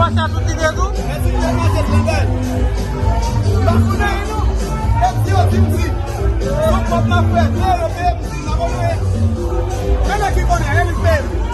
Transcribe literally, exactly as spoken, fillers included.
Mache a tout lide tou. Mèsi, mèsi, mèsi. M pa konnen, non. E si yo di m si. Son kòb m ap fè, yo peye m si, m pa konnen. Men nèg ki konnen, e li peye m.